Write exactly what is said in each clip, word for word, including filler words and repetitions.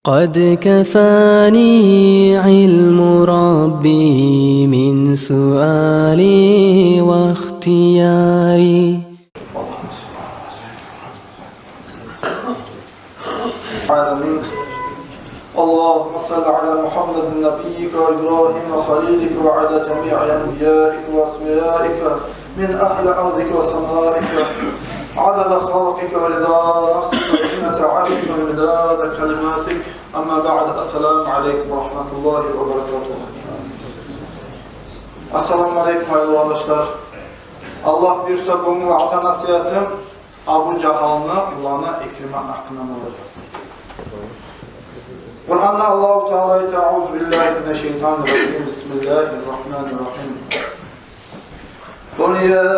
قد كفاني علم ربي من سؤالي واختياري. العالمين. اللهم صل على محمد نبيك وإبراهيم خليلك وعلى جميع أنبيائك وأصفيائك من أهل أرضك وسمائك، عدد خلقك ورضا نفسك وزنة عرشك ومداد كلماتك. أما بعد، السلام عليكم ورحمة الله وبركاته. Ассаламу алейкум, гьайырлы къардашлар. Аллагь буюрса, бугюнгю ваъза-насигьатым Абу Жагьлны уланы Икримат гьакъында болажакъ. Къуранда Аллагьу Таала айта: أعوذ بالله من الشيطان الرجيم. بسم الله الرحمن الرحيم. قل يا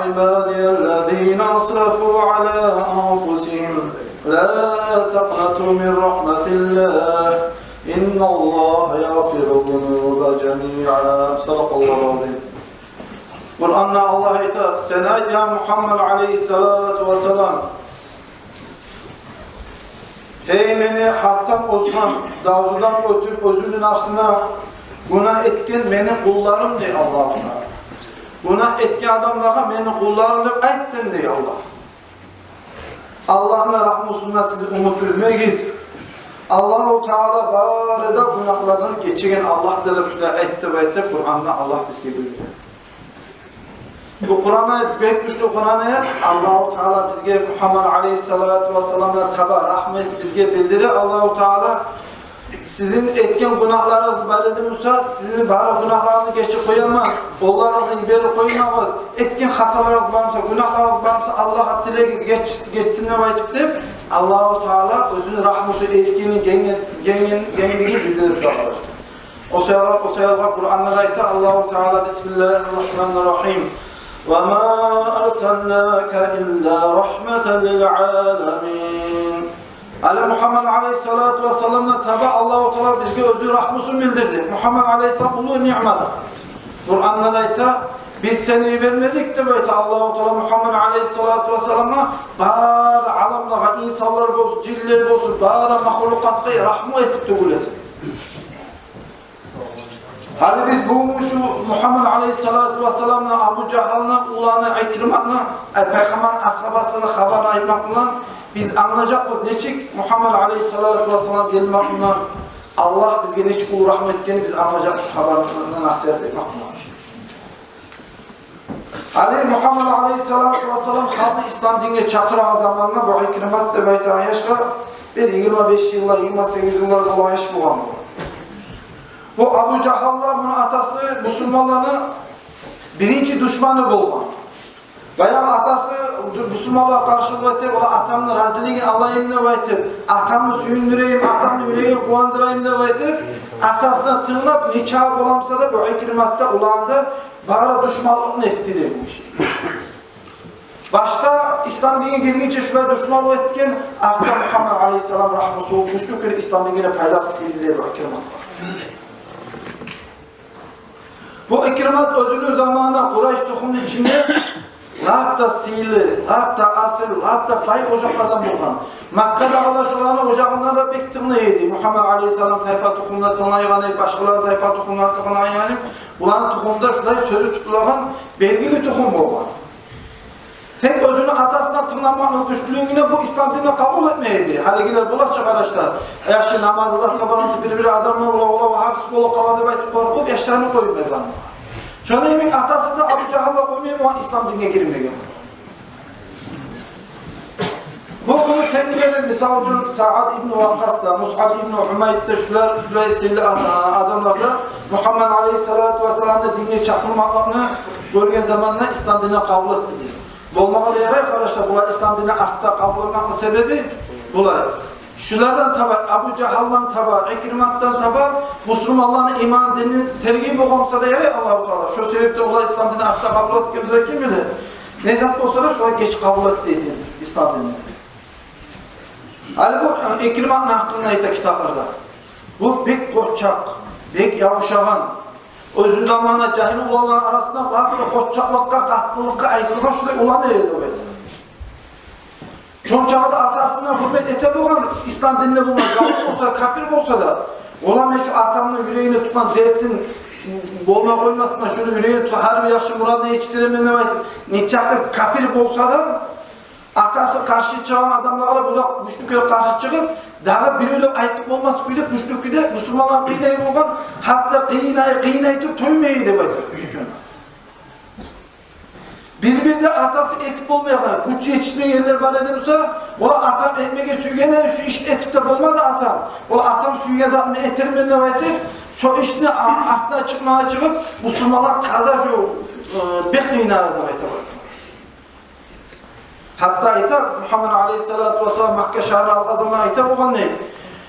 عبادي الذين أسرفوا على أنفسهم لا تقنطوا من رحمة الله إن الله يغفر الذنوب جميعا. صدق الله العظيم. Къуранда Аллагь айта: сен айт, я Мугьаммад алейгьиссалату вассалам: «Гьей мени гьаддан озгъан, дазудан оьтюп, оьзюню нафсына гюнагь этген мени къулларым», — дей Аллагьу Таала. «Гюнагь этген адамлагъа мени къулларым деп айт сен», — дей Аллагь. Аллагьны рагьмусундан сиз умут уьзмегиз. Аллагьу Таала бары да гюнагьлардан гечеген Аллагьдыр деп шулай айт деп айтып, Къуранда Аллагь бизге билдире. Бу Къуран аят, бек гючлю Къуран аят. Аллагьу Таала бизге Мугьаммад алейгьиссалату вассаламдан таба рагьму этип бизге билдире. Аллагьу Таала: «Сизин этген гюнагьларыгъыз бар эди буса, сизин бары гюнагьларыгъызны гечип къояман. Оларыгъызны йиберип къоймагъыз. Этген хаталарыгъыз бар буса, гюнагьларыгъыз бар буса, Аллагьгъа тилегиз, гечсин, гечсин деп айтып», — деп, Аллагьу Таала оьзюню рагьмусу, эркини, генг-, генг-, генглигин билдирип тура, къардашлар. О саялы, о саялы Къуранда да айта Аллагьу Таала: بسم الله الرحمن الرحيم. وما أرسلناك إلا رحمة للعالمين. Гьали Мугьаммад алейгьиссалату вассаламдан таба Аллагьу Таала бизге оьзюню рагьмусун билдирди. Мугьаммад алейгьиссалам уллу ниъмат. Къуранда да айта: «Биз сени йибермедик, — деп айта Аллагьу Таала Мугьаммад алейгьиссалату вассаламгъа, — бары аламлагъа, инсанлар болсун, жинлер болсун, бары махлукъатгъа рагьму этип тюгюл эсе». Гьали биз бугюн шу Мугьаммад алейгьиссалату вассаламны, Абу Жагьлны уланы Икриматны, э, пайхаммарны асгьабасыны хабарын айтмакъ булан биз англажакъбыз, нечик Мугьаммад алейгьиссалату вассалам гелмек булан Аллагь бизге нечик уллу рагьму этгенин биз англажакъбыз хабарны, насигьат этмек булан. Гьали Мугьаммад алейгьиссалату вассалам халкъны ислам динге чакъырагъан заманда бу Икримат деп айтагъан яшгъа бир йигирма беш йыллар, йигирма сегиз йыллар болгъан яш болгъан бу. Бу Абу Жагьллар, муну атасы, бусурманланы биринчи душманы болгъан. Баягъы атасы бусурманлагъа къаршылыкъ этип, ола атамны разилигин алайым деп айтып, атамны сююндюрейим, атамны юрегин къувандырайым деп айтып, атасына тынглап, нечакъы боламса да, бу Икримат да уланды, бары душманлыкъны этди дей бу гиши. Башда ислам динге гиргинче шулай душманлыкъ этген, артда Мугьаммад алейгьиссалам рагьмусу болуп, гючлю кюйде ислам динге пайдасы тийди дей бу Икриматгъа. Бу Икримат оьзюню заманында Къурайш тухумну ичинде лап да сыйлы, лап да асил, лап да бай ожакълардан болгъан. Маккадагъылар шоланы ожагъындан да бек тынглай эди. Мугьаммад алейгьиссалам тайпа тухумундан тынглайгъаны, башгъаланы тайпа тухумундан тынглайгъаны, буланы тухумунда шулай сёзю тутулагъан белгили тухум болгъан. Тек оьзюню атасына тынгламакъны гючлюгюне бу ислам динни къабул этмей эди. Гьалигилер болача, къардашлар, яшы намазгъа да табарынча бир-бир адамлар, ола, ола, вагьабист болуп къала деп айтып къоркъуп, яшларын къоймай заман. Шону йимик атасы да, Абу Жагьл да къоймай болгъан ислам динге гирмеге. Бу, буну тенгилери, мисал учун, Саад ибн Вакъкъас да, Мусъаб ибн Умайр да, шулар, шулай сыйлы ад-, адамлар да Мугьаммад алейгьиссалату вассаламны динге чакъырмакълыкъны гёрген заманда ислам динни къабул этди дей. Болмагъа да ярай, къардашлар, булар ислам динни артда къабул этмекни себеби булар. Шулардан таба, Абу Жагьлдан таба, Икриматдан таба бусурманланы иман динин тергей болгъан буса да ярай Аллагьу Таала. Шо себепден олар ислам динни артда къабул этген буса, ким биле, не зат болса да, шолай геч къабул этди дин, ислам динни. Гьали бу, э, Икриматны гьакъында айта китапларда. Бу бек къоччакъ, бек явушагъан. Оьзю заманда жагьил уланланы арасында лап да къоччакълыкъгъа, къаттылыкъгъа айтылгъан шулай улан эди деп айта. Шончакъы да атасына гьюрмет эте болгъан, ислам динде болгъан, гавур болса, капир болса да. Олар мен шу атамны юрегине тутгъан дертин болма къоймасман, шуну юрегине тутгъан гьар бир яхшы мурадын етишдиремен деп айтып, нечакъы капир болса да, атасы къаршы чыгъагъан адамлагъа да бу да гючлю кюйде къаршы чыгъып, дагъы бирев де айтып болмас кюйде, гючлю кюйде бусурманлар къыйнай болгъан, гьатта къыйнай, къыйнай туруп тоймай деп айта. Бир-бирде атасы этип болмайгъан, гючю етишмегенлер бар эди буса, олар атам этмеге сюйген эди, шу ишни этип де болмады атам. Олар атам сюйген затны этермен деп айтып, шо ишни а-, артына чыкъмагъа чыгъып, бусурманлар таза шу, э, бек къыйнады деп айта. Гьатта айта, Мугьаммад алейгьиссалату вассалам Макка шагьарны алгъан заман айта болгъан не: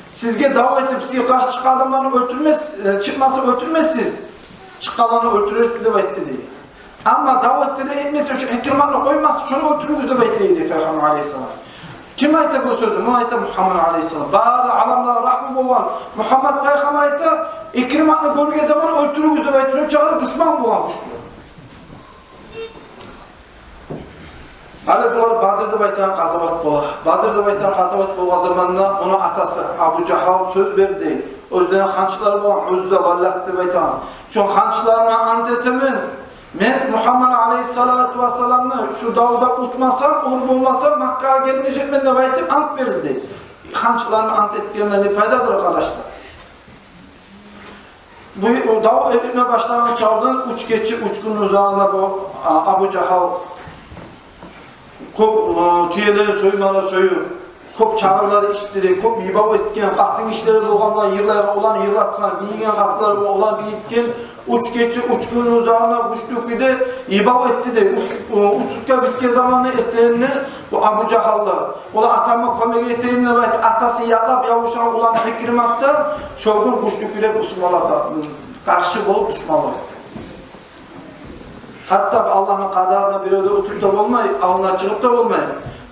«Сизге дав этип, сизге къаршы чыкъгъан адамланы оьлтюрмес, э, чыкъмаса оьлтюрмессиз, чыкъгъанланы оьлтюрерсиз», — деп айтды дей. «Амма дав этсе де, этмесе, шу Икриматны къоймаса, шону оьлтюрюгюз», — деп айтды дей Пайхаммар алейгьиссалам. Ким айта бу сёзню? Муну айта Мугьаммад алейгьиссалам. Бары аламлагъа рагьму болгъан Мугьаммад пайхаммар айта: «Икриматны гёрген заман оьлтюрюгюз», — деп айтды. Шончакъы да душман болгъан гючлю. Гьали булар Бадр деп айтагъан къазават бола. Бадр деп айтагъан къазават болгъан заманда ону атасы Абу Жагьал сёз берди. Оьзлени ханчлары болгъан, Узза ва Лат деп айтагъан. Шо ханчларыма ант этемен, мен Мугьаммад алейгьиссалату вассаламны шу давда утмасам, ур болмасам, Маккагъа гелмежекмен деп айтып ант берди. Ханчларына ант этгенлени пайдадыр, къардашлар. Бу, о дав этме башлагъан чагъындан уьч гече, уьч гюн узагъында бу, а, Абу Жагьал кёп, э, тюелени соймагъа союп, кёп чаралар ичди, кёп йыбав этген, къатын гишилери болгъан булан йырлайгъан, оланы йырлатгъан, бийиген къатынлар болгъан булан бийитген, уьч гече, уьч гюн узагъында гючлю кюйде йыбав этди де, уьч, э, уьч сутка битген заманда эртенинде бу Абу Жагьал да, ол атама кёмек этейим деп айтып, атасы якълап ябушагъан уланы Икримат да, шо гюн гючлю кюйде бусурманлагъа къаршы болуп душманлыкъ этди. Гьатта Аллагьны къадарына бирев де утуп да болмай, алдына чыгъып да болмай.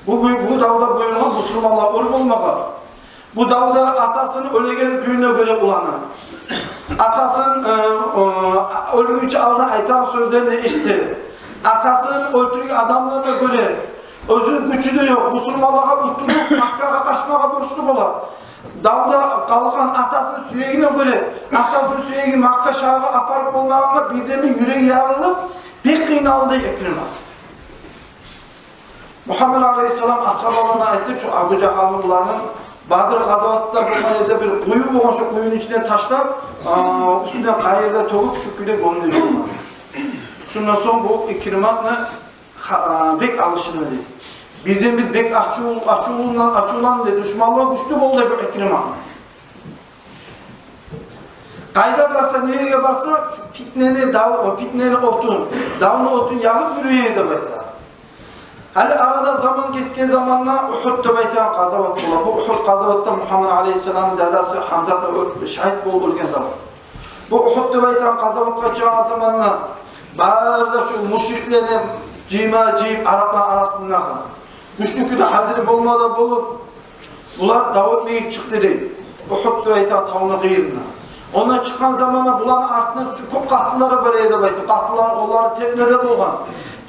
Бу, бу, бу давда буюргъан бусурманлагъа ур болмагъа. Бу давда атасын оьлеген кюйюне гёре уланы, атасын, э, э, оьлгюнче алдын айтагъан сёзлерин эшитди. Атасын оьлтюрген адамларына гёре, оьзюню гючю де ёкъ, бусурманлагъа утдуруп, Маккагъа къачмагъа борчлу бола. Давда къалгъан атасыны сюегине гёре, атасыны сюегин Макка шагьаргъа апарып болмагъангъа бирден-бир юреги ярылып, бек къыйналды Икримат. Мугьаммад алейгьиссалам асгьабаларына айтып, шо Абу Жагьалны уланын Бадр къазаватда болгъан ерде бир къую болгъан, шо къуюну ичине ташлап, а, уьстюнден къайыр да тёгюп, шо кюйде гёмдю болгъан. Шондан сонг бу Икриматны ха-, а, бек алышына дей. Бирден-бир бек ачув-, ачувланды, ачувланды, душманлыгъы гючлю болду бу Икриматны. Къайда барса, не ерге барса, шу питнени дав-, питнени отун, давну отун ягъып юрюй эди деп айта. Гьали арадан заман гетген заманда Угьуд деп айтагъан къазават бола. Бу Угьуд къазаватда Мугьаммад алейгьиссаламны дадасы Гьамзат оь-, шагьит болуп оьлген заман. Бу Угьуд деп айтагъан къазаватгъа чыгъагъан заманда бары да шу мушриклени жыйма жыйып, арапланы арасындагъы, гючлю кюйде гьазир болма да болуп, булар дав этмеге чыкъды дей, Угьуд деп айтагъан тавну къыйырына. Ондан чыкъгъан заманда буланы артында шу кёп къатынлары бар эди деп айта. Къатынланы къоллары тепледе болгъан.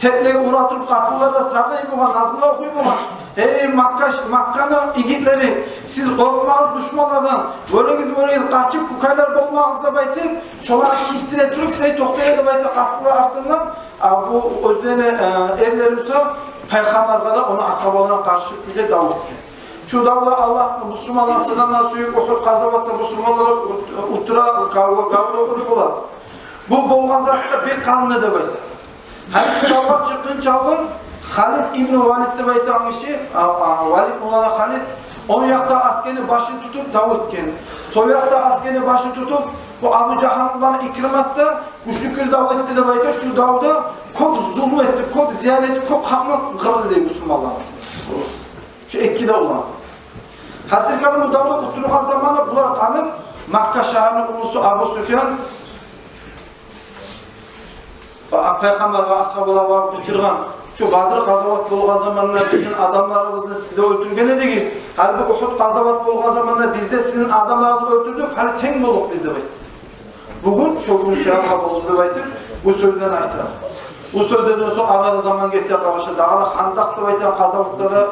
Теплеге ура туруп, къатынлар да сагъыш болгъан, назмулар охуй болгъан. «Эй, Макка, Макканы йигитлери, сиз къоркъмагъыз душманлардан, оьрегиз, оьрегиз, къачып, кукайлар болмагъыз», — деп айтып, шоланы кисдире туруп, шулай токътай эди деп айта къатынлар артындан. А бу оьзлени, э, эрлери буса пайхаммаргъа да, ону асгьабаларына къаршы бир де дав этген. Шу давда Аллагь бусурманланы сынама сююп, Угьуд къазаватда бусурманлар ут-, утдура, гавурлагъа ур бола. Бу болгъан зат да бек къанлы деп айта. Гьали шу давгъа чыкъгъынча алдын Халид ибну Валид деп айтагъан гиши, а, а, Валид уланы Халид, онг якъда асгерни башын тутуп дав этген. Сол якъда асгерни башын тутуп, бу Абу Жагьалны уланы Икримат да гючлю кюйде дав этди деп айта. Шу давда кёп зулму этди, кёп зиян этди, кёп халкъны къырды дей бусурманланы. Шу эки де улан. Гьасили гьалда бу давда утдургъан заманы булар танып, Макка шагьарны улусу Абу Суфьян Ва пайхаммаргъа асгьабалар барып къычыргъан: «Шу Бадр къазават болгъан заманда бизин адамларыбызны сиз де оьлтюрген эдигиз. Гьали бу Угьуд къазават болгъан заманда биз де сизин адамларыгъызны оьлтюрдюк. Гьали тенг болдукъ биз», — деп айтды. «Бугюн шо гюн саялы болду», — деп айтып, бу сёзлени айта. Бу сёзлерден сонг арада заман гетди, къардашлар. Дагъы да Хандакъ деп айтагъан къазаватда да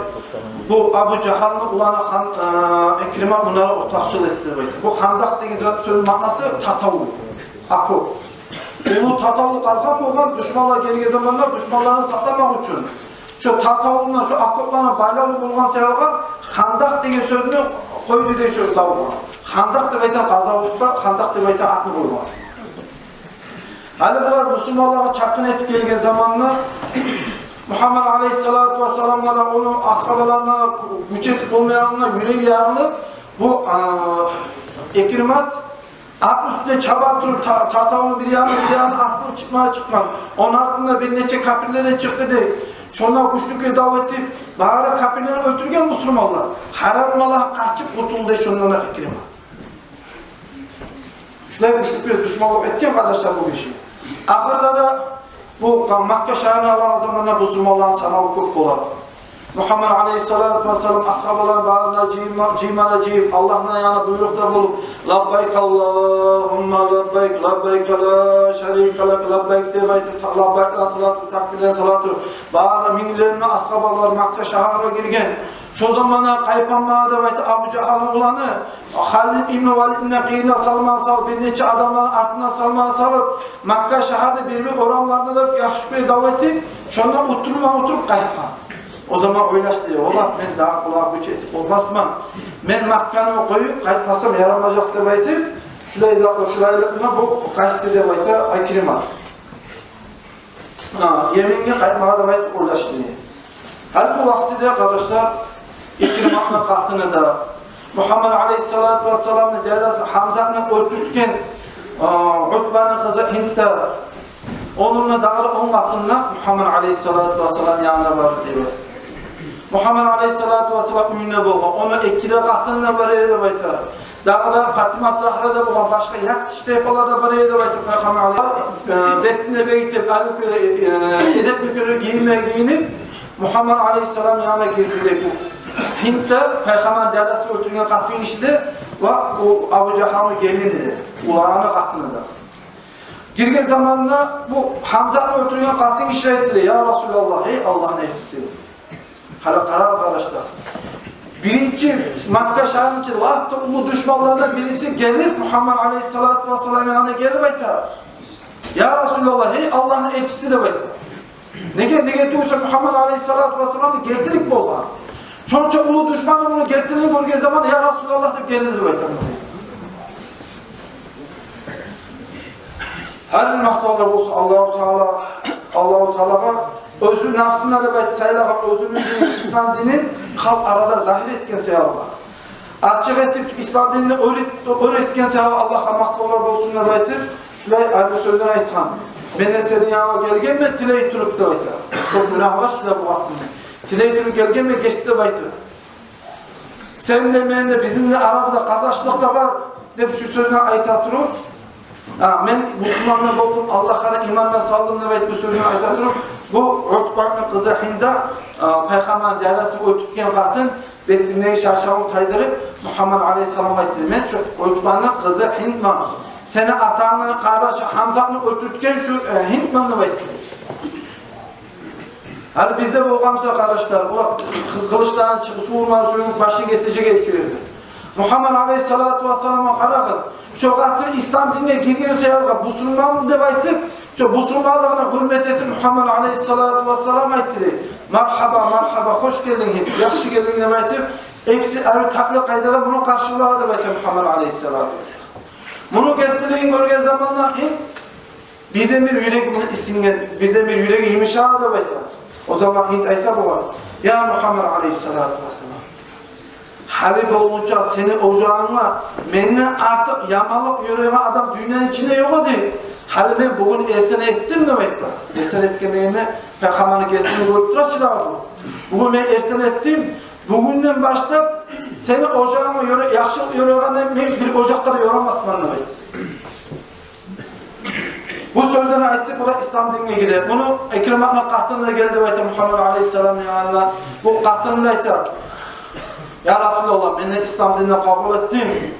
бу Абу Жагьлны уланы Хан-, э, Икрима мунагъа ортакъчылыкъ этди деп айта. Бу Хандакъ деген сё-, сёзню маънасы татавул, окоп. Уллу татавул къазгъан болгъан, душманлар гелген заманда душманлардан сакъламакъ учун. Шо татавулну, шо окопланы байлавлу болгъан саялы Хандакъ деген сёзню къойду дей шо давгъа. Хандакъ деп айтагъан къазаватгъа Хандакъ деп айтагъан атны къойгъан. Гьали булар бусурманлагъа чапгъын этип гелген заманда Мугьаммад алейгьиссалату вассаламгъа да, ону асгьабаларына гюч этип болмайгъангъа юреги ярылып, бу, а, Икримат атны уьстюне чаба туруп, та-, татавулну бир ягъына, бир ягъына атылып чыкъма чыкъгъан. Ону артындан бир нече капирлер де чыкъды дей. Шонда гючлюкге дав этип, бары капирлени оьлтюрген бусурманлар. Гьарам малгъа къачып къутулду дей шондан да Икримат. Шулай гючлюкге душманлыкъ этген, къардашлар, бу гиши. Ахырда да бу Макка шагьарны алагъан заманда бусурманланы санаву кёп бола. Мугьаммад алейгьиссалату вассалам асгьабаларын барын да жыйма-, жыйма да жыйып, Аллагьны янындан буйрукъ да болуп: «Лаббайк Аллагьумма лаббайк, лаббайк ла шарика лак, лаббайк», — деп айтып, та-, лаббайкланы сала туруп, такбирлени сала туруп, бары минглерин асгьабалар Макка шагьаргъа гирген. Шо заманда къайтмагъа деп айтып, Абу Жагьлны уланы Халид ибн Валидни къырыйына салма салып, бир нече адамланы артына салма салып, Макка шагьарны бир-бир орамларына да яхшы кюйде дав этип, шонда утдурма утдуруп къайтгъан. О заман ойлашды: «Валлагь, мен дагъы булагъа гюч этип болмасман. Мен Макканы къоюп къайтмасам ярамажакъ», — деп айтып, шулай затла, шулайлыкъ булан бу къайтды деп айта Икрима. Гьа, Йеменге къайтмагъа деп айтып ойлашды. Гьали бу вакътиде, къардашлар, Икриматны къатыны да, Мугьаммад алейгьиссалату вассаламны дядасы Гьамзатны оьлтюртген, а, Утбаны къызы Гьинд де, онунда дагъы да он къатын да Мугьаммад алейгьиссалату вассаламны янына барды дей. Мугьаммад алейгьиссалату вассалам уьюнде болгъан, ону эки де къатыны да бар эди деп айта. Дагъы да Фатима Загьра да болгъан, башгъа ят тиш тайпалар да бар эди деп айтып, Пайхаммар алей-, э, бетине бегитип, алып, э, э, эдепли кюйде гийинме гийинип, Мугьаммад алейгьиссаламны янына гирди дей бу Гьинд де, Пайхаммарны дядасы оьлтюрген къатын гиши де ва бу Абу Жагьлны гелини де, уланы къатыны да. Гирген заманда бу Гьамзатны оьлтюрген къатын гиши айтды: «Я Расулаллагь, гьей Аллагьны элчиси». Гьали къарагъыз, къардашлар. Биринчи Макка шагьарны ичи лап да уллу душманлардан бириси гелип, Мугьаммад алейгьиссалату вассаламны янына гелип айта: «Я Расулаллагь, гьей Аллагьны элчиси», — деп айта. Неге, неге тюгюл эсе Мугьаммад алейгьиссалату вассаламны гертилик болгъан. Шонча уллу душманы муну гертилигин гёрген заман: «Я Расулаллагь», — деп гелди деп айта. Гьар бир макътавлар болсун Аллагьу Таала, Аллагьу Таалагъа, оьзю напсына деп айтып сайлагъан оьзюню динин, ислам динин халкъ арада загьир этген саялы, ачыкъ этип шу ислам динни оьр эт-, оьр этген саялы Аллагьгъа макътавлар болсун деп айтып, шулай гьар бир сёзлер айтгъан. «Мен де сени янынгъа гелгенмен тилей туруп», — деп айта. Кёп гюнагьы бар шулай бу къатынны. «Тилей туруп гелгенмен, геч», — деп айтып. «Сени де, мени де, бизин де арабызда къардашлыкъ да бар», — деп шу сёзню айта туруп, а, «мен бусурман да болдум, Аллагьгъа да иман да салдым», — деп айтып бу сёзню айта туруп, бу Утбаны къызы Гьинд де, а, Пайхаммарны дядасы оьлтюртген къатын, бетиндеги шаршавун тайдырып, Мугьаммад алейгьиссаламгъа айтды: «Мен шу Утбаны къызы Гьиндмен. Сени атангны къардашы Гьамзатны оьлтюртген шу, э, Гьиндмен», — деп айтды. Гьали бизде болгъан буса, къардашлар, олар къы-, къылычларын чыгъ-, сувурма сююп, башын гесежек эди шу ерде. Мугьаммад алейгьиссалату вассаламгъа къарагъыз. Шо къатын ислам динге гирген саялы, бусурманман деп айтып, шо бусурманлыгъына гьюрмет этип, Мугьаммад алейгьиссалату вассалам айтды дей: «Маргьаба, маргьаба, хош гелдинг, яхшы гелдинг», — деп айтып, эпси арив, татли къайдада муну къаршылады деп айта Мугьаммад алейгьиссалату вассалам. Муну гертилигин гёрген заманда Гьинд бирден-бир юреги муну исинген, бирден-бир юреги йымышады деп айта. О заман Гьинд айта бугъар: «Я Мугьаммад алейгьиссалату вассалам, гьали болгъунча сени ожагъынгда менден артыкъ яманлыкъ ёрайгъан адам дюньяны ичинде ёкъ эди. Гьали мен бугюн эртен этдим», — деп айта. Эртен этген дегенде, Пайхаммарны гертилигин гёрюп тура чы дагъы бу. «Бугюн мен эртен этдим, бугюнден башлап сени ожагъынгда ёра-, яхшылыкъ ёрайгъан мен бир ожакъгъа да ёрамасман», — деп айта. Бу сёзлени айтып, бу да ислам динге гире. Муну Икриматны къатыны да гелди деп айта Мугьаммад алейгьиссаламны янына. Бу къатын да айта: «Я Расулаллагь, мен де ислам динни къабул этдим.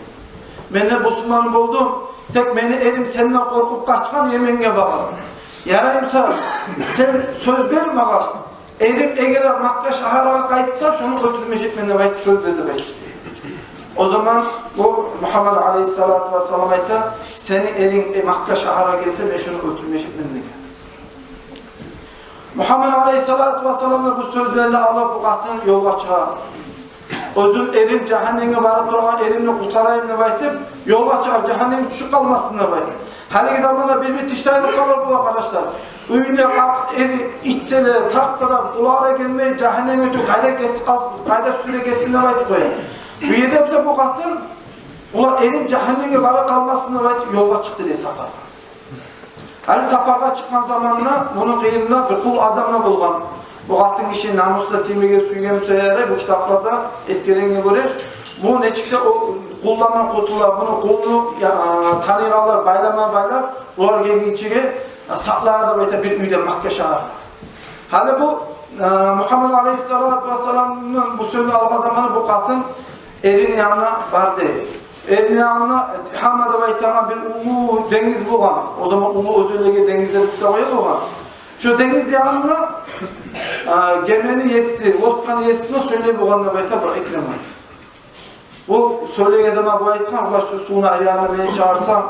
Мен де бусурман болдум. Тек мени эрим сенден къоркъуп къачгъан, Йеменге баргъан. Ярай буса, сен сёз бер магъа, эрим эгер Макка шагьаргъа къайтса, шону оьлтюрмежекмен деп айтып сёз бер деп айт. О заман бу Мугьаммад алайгьиссалату вассалам айта: «Сени эринг, э, Макка шагьаргъа гелсе, мен шону оьлтюрмежекмен», — деген. Мугьаммад алайгьиссалату вассалам да бу сёзлени алып, бу къатын ёлгъа чыгъа. Оьзюн, эрин, жагьаннемге бара тургъан эримни къутарайым деп айтып, ёлгъа чыгъа, жагьаннемге тюшюп къалмасын деп айтып. Гьалиги заманда бир-бир тиштайып къалар булар, къардашлар. Уьюнде къалып, эри итсе де, тартса да, къулагъына гелмей, жагьаннемге тюшюп, къайда гетип къалсын, къайда сюрюп гетсин деп айтып къоя. Бу ерде буса бу къатын, улан эрим жагьаннемге бара къалмасын деп айтып, ёлгъа чыкъды дей сапаргъа. Гьали сапаргъа чыкъгъан заманда муну къырыйында бир къул адам да болгъан. Бу къатын гиши намусу да тиймеген, сюйген буса ярай, бу китапларда эсгерегенге гёре, бу нечик де о къулдан къутула, муну къулун, я, таныйгъанлар байлама байлап, олар гелгинчеге, а, сакълар деп айта бир уьйде Макка шагьарда. Гьали бу, а, Мугьаммад алайгьиссалату вассаламны бу сёзюн алгъан заманы бу къатын эрини янына бар дей. Эрини янына Тигьама деп айтагъан бир уллу денгиз болгъан. О заман уллу оьзенлеге, денгизлеге де къоя болгъан. Шо денгиз янына, а, гемени еси, лодканы еси булан сёйлей болгъан деп айта бу Икрима. Бу сёйлеген заман бу айтгъан: «Улан, шу сувну аръягъына мени чыгъарсанг,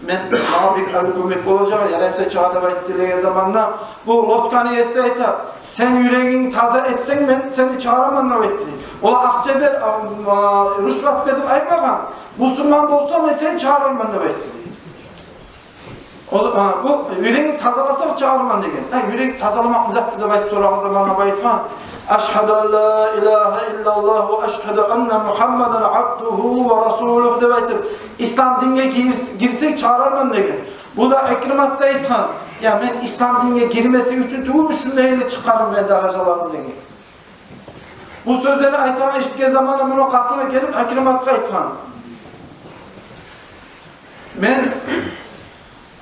мен, магъа бир арив кёмек болажакъ, ярай буса чыгъар», — деп айтды деген заманда, бу лодканы еси айта: «Сен юрегинг таза этсенг, мен сени чыгъараман», — деп айтды. Олар акъча бер, а, а, рушват бер деп айтмагъан. «Бусурман болсанг, мен сени чыгъарарман», — деп айтды. О, а, бу юрегинг тазаласанг чыгъарарман деген. Гьа, юрек тазаламакъ не затдыр деп айтып сорагъан заманда бу айтгъан: «Ашгьаду ан ла илагьа иллаллагь ва ашгьаду анна Мугьаммадан абдугьу ва расулугь», — деп айтып, ислам динге гир-, гирсек чыгъарарман деген. Бу да, Икримат да айтгъан: «Я, мен ислам динге гирмеси учун тюгюлмю шундай ерге чыкъгъаным мен даражаларын?» — деген. Бу сёзлени айтгъанын эшитген заманда муну къатыны гелип Икриматгъа айтгъан: «Мен,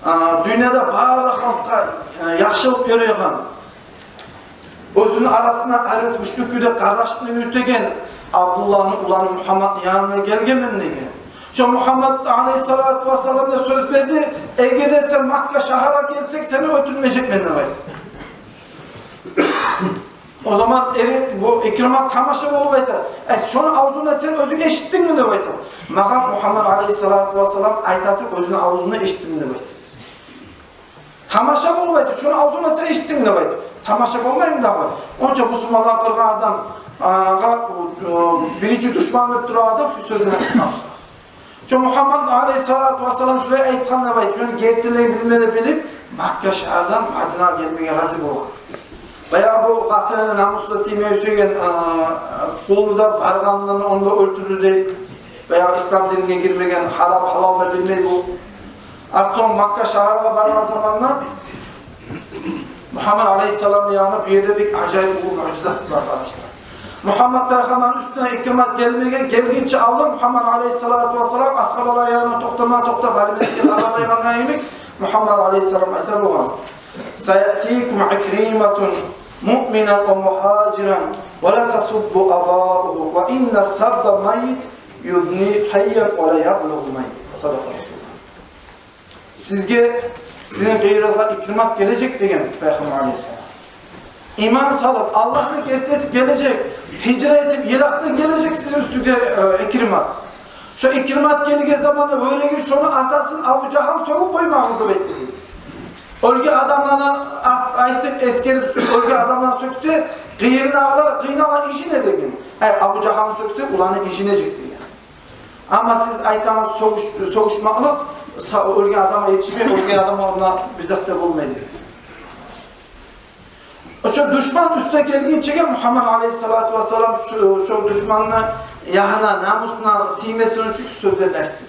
а, дюньяда бары халкъгъа, а, яхшылыкъ ёрайгъан, оьзюню арасында арив, гючлю кюйде къардашлыкъны юрютеген Абдуллагьны уланы Мугьамматны янына гелгенмен», — деген. «Шо Мугьаммат алайгьиссалату вассалам да сёз берди, эгер де сен Макка шагьаргъа гелсенг, сени оьлтюрмежекмен», — деп айтды. О заман эри, бу Икримат тамаша болуп айта: «Э, шону авзундан сен оьзюнг эшитдингми?» — деп айта. «Магъа Мугьаммат алайгьиссалату вассалам айтатып, оьзюню авзундан эшитдим», — деп айта. Тамаша болуп айта: «Шону авзундан сен эшитдингми?» — деп айта. Тамаша болмаймы дагъы? Онча бусурманланы къыргъан адам, а, гъа-, э, биринчи душман деп турагъан адам шу сёзню айтгъан. Шо Мугьаммат алайгьиссалату вассалам шулай айтгъан деп айта, шону гертилигин билмеге билип, Макка шагьардан Мадинагъа гелмеге рази болгъан. Баягъы бу къатыны намусу да тиймей сюйген, а, къулу да баргъандан онда оьлтюрдю дей. Баягъы ислам динине гирмеген, гьарам-гьалал да билмей бу. Артсонг Макка шагьаргъа баргъан заманда Мугьаммат алайгьиссаламны янында бу ерде бир ажайып уллу муъжизат бар, къардашлар. Мугьаммат пайхаммарны уьстюне Икримат гелмеге гелгинче алдын Мугьаммат алайгьиссалату вассалам асгьабалар янына токътама-токътап, гьали мен сизге хабарлайгъан йимик, Мугьаммат алайгьиссалам айта болгъан: «Саятикум Икриматун муъминан ва мугьажиран, ва ла тасуббу абаагьу, ва инна саббал маййити юфни гьайян ва ла яблугъул маййит». Садакъа Расулуллагь. «Сизге, сизин къырыйыгъызгъа Икримат гележек, — деген Пайхаммар алайгьиссалам. — Иман салып, Аллагьны герти этип гележек, гьижра этип, йыракъдан гележек сизин уьстюгюзге, э, Икримат. Шо Икримат гелген заманда гёрегиз, шону атасын Абу Жагьлны сёгюп къоймагъыз», — деп айтды. Оьлген адамланы ат-, айтып, эсгерип, оьлген адамланы сёксе, къыйнала, къыйнала, инжине деген. Ай, Абу Жагьлны сёксе, уланы инжинежек деген. Амма сиз айтагъан сёгюш-, сёгюшмакълыкъ са-, оьлген адамгъа етишмей, оьлген адамгъа онда бир зат да болмай деген. Ошо душман уьстге гелгинчеге Мугьаммат алайгьиссалату вассалам шо, шо душманны ягъына, намусуна тиймесин учун шу сёзлени айтды.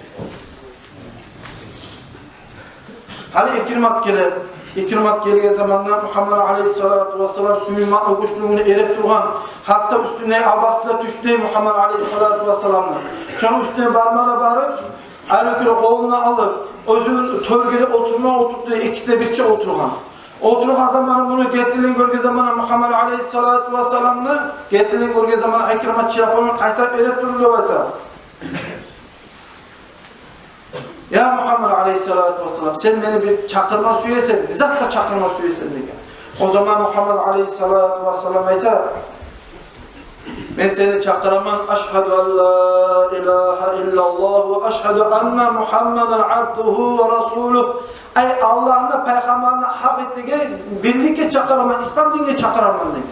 Гьали Икримат геле. Икримат гелген заманда Мугьаммат алайгьиссалату вассалам сююнмеклик гючлюгюне эретургъан, гьатта уьстюне абасы да тюшдю Мугьаммат алайгьиссалату вассаламны. Шону уьстюне бармагъа барып, гьали кюйде къолуна алып, оьзюню тёргеде олтурма олтуртду, экиси де бирче олтургъан. Олтургъан заманы, муну гертилигин гёрген заманы, Мугьаммат алайгьиссалату вассаламны гертилигин гёрген заманы, Икримат чыгъып, ону къайтарып эретурду деп айта. «Я Мугьаммад алейгьиссалату вассалам, сен мени бир чакъырма сюесен, бир затгъа чакъырма сюесен», — деген. О заман Мугьаммад алейгьиссалату вассалам айта: «Мен сени чакъыраман, ашгьаду ан ла илагьа иллаллагь ва ашгьаду анна Мугьаммадан абдугьу ва расулугь. Ай, Аллагьны, пайхаммарны гьакъ этеген бирликге чакъыраман, ислам динге чакъыраман», — деген.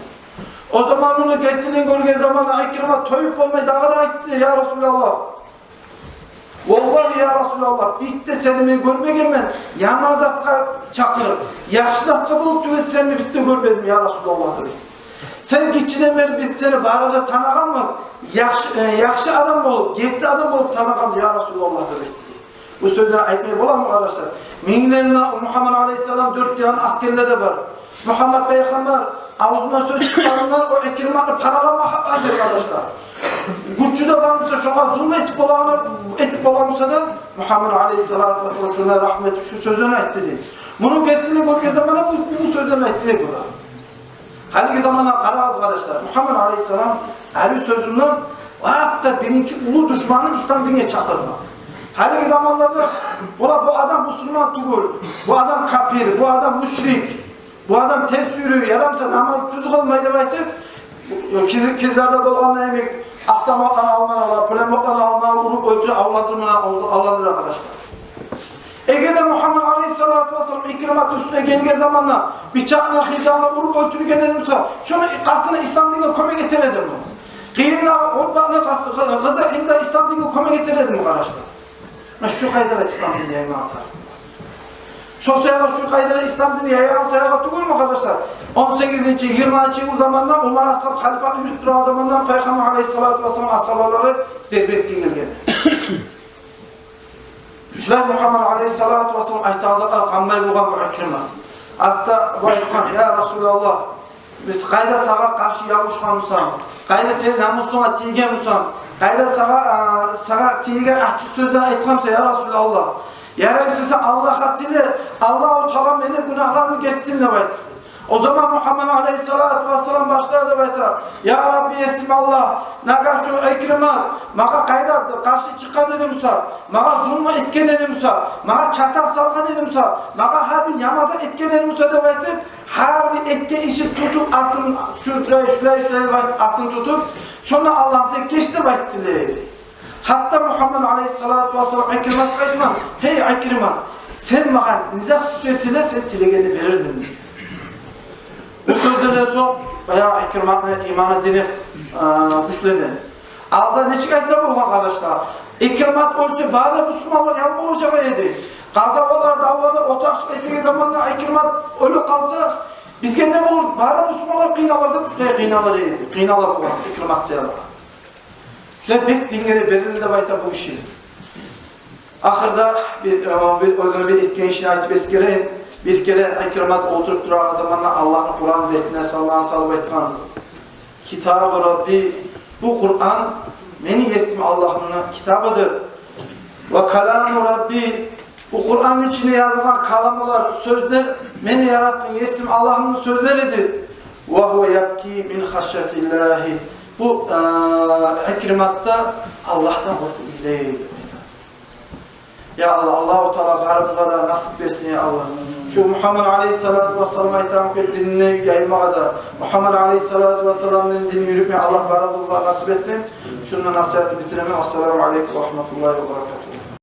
О заман муну гертилигин гёрген заманда Икрима тоюп болмай дагъы да айтды: «Я Расулаллагь, валлагь, я Расулаллагь, бир де сени мен гёрмегенмен яман затгъа чакъырып, яхшы затгъа болуп тюгюл, сени бир де гёрмедим, я Расулаллагь», — деди. «Сен гиччиден берли, биз сени бары да танагъанбыз, яхшы, э, яхшы адам болуп, герти адам болуп танагъанбыз, я Расулаллагь», — деди. Бу сёзлени айтмай боламы, къардашлар? Минглер булан Мугьаммад алейгьиссалам, дёрт янында аскерлер де бар. Мугьаммад пайхаммар авзундан сёз чыкъгъанындан о Икриматны паралама гьазир, къардашлар. Гючю де бар буса, шогъар зулму этип болагъаны, этип бола буса да, Мугьаммад алейгьиссалату вассалам шонда рагьмат этип шу сёзлени айтды дей. Муну гертилигин гёрген заманда бу, бу сёзлени айтды дей бугъар. Гьалиги заманда къарагъыз, къардашлар, Мугьаммад алейгьиссалам гьар бир сёзюнден гьатта биринчи уллу душманын ислам динге чакъыргъан. Гьалиги заманларда: «Валлагь, бу адам бусурман тюгюл, бу адам капир, бу адам мушрик, бу адам терс юрюй, ярамаса намаз тюз къылмай», — деп айтып, киз-, кизлерде болгъан йимик, автоматланы алмагъа, пулеметлени алмагъа уруп оьлтюре, авландырма, авландыра, къардашлар. Эгер де Мугьаммад алейгьиссалату вассалам Икримат уьстюне гелген заманда бичакъны, хынжалны уруп оьлтюрген эди буса, шону къатыны ислам динге кёмек этер эдими? Къыйында Утбаны къат-, къы-, къызы Гьинда ислам динге кёмек этер эдими, къардашлар? Муна шу къайдада ислам дин яймагъа тарыкъ. Шо саялы, шу къайдада ислам дин яйгъан саялы тюгюлмю, къардашлар? Он сегизинчи, йигирманчы йыл заманда, Умар асгьаб халифат юрютюп турагъан заманда пайхаммар алейгьиссалату вассалам асгьабалары Дербентге гелген. Шулай Мугьаммад алейгьиссалату вассалам айтагъан затлар къанмай болгъан бу Икримат. Гьатта бу айтгъан: «Я Расулаллагь, биз къайда сагъа къаршы ябушгъан бусам, къайда сени намусунга тийген бусам, къайда сагъа, а, сагъа тийген аччы сёзлер айтгъан бусам, я Расулаллагь, ярамаса сен Аллагьгъа тиле, Аллагьу Таала мени гюнагьларымны гечсин», — деп айтды. О заман Мугьаммад алейгьиссалату вассалам башлады деп айта: «Я Рабби, есим Аллагь, нагагь шу Икримат магъа къайда къаршы чыкъгъан эди буса, магъа зулму этген эди буса, магъа чатакъ салгъан эди буса, магъа гьар бир яман зат этген эди буса», — деп айтып, гьар бир этген ишин тутуп, атын шулай, шулай, шулай деп айтып, атын тутуп, шонда Аллагьым, сен геч деп айтды дей. Гьатта Мугьаммад алейгьиссалату вассалам Икриматгъа айтгъан: «Гьей Икримат, сен магъа не зат сюйсенг тиле, сен тилегенни берермен», — деген. Бу сёзлерден сонг баягъы Икриматны иманы, дини, э, гючленип. Алда нечик айта болгъан, къардашлар? Икримат оьлсе, бары да бусурманлар ял болажакъ эди. Къазаватлар, давлар да ортакъчылыкъ этеген заманда Икримат оьлюп къалса, бизге не болур? Бары да бусурманлар къыйналар деп, шулай къыйналар эди. Къыйнала болгъан Икримат саялы. Шулай бек динге де берилди деп айта бу киши. Ахырда бир, э, бир оьзюню бир этген ишин айтып эсгерейим. Бир керен Икримат олтуруп турагъан заманда Аллагьны Къуран бетине салгъан, салып айтгъан: «Китабу Рабби, бу Къуран мени есим Аллагьымны китабыдыр. Ва каламу Рабби, бу Къуранны ичинде язылгъан каламлар, сёзлер мени яратгъан есим Аллагьымны сёзлеридир. Ва гьува ябки мин хашятиллагьи». Бу, э, Икримат да Аллагьдан къоркъуп йылай. Я Аллагь, Аллагьу Таала барыбызгъа да насип берсин, я Аллагь. Шу Мугьаммад алейгьиссалату вассалам айтгъан кюйде динни яймагъа да, Мугьаммад алейгьиссалату вассаламны динин юрютме Аллагь барыбызгъа насип этсин. Шунда насигьатны битиремен. Ассаламу алейкум ва рагьматуллагьи ва баракатугь.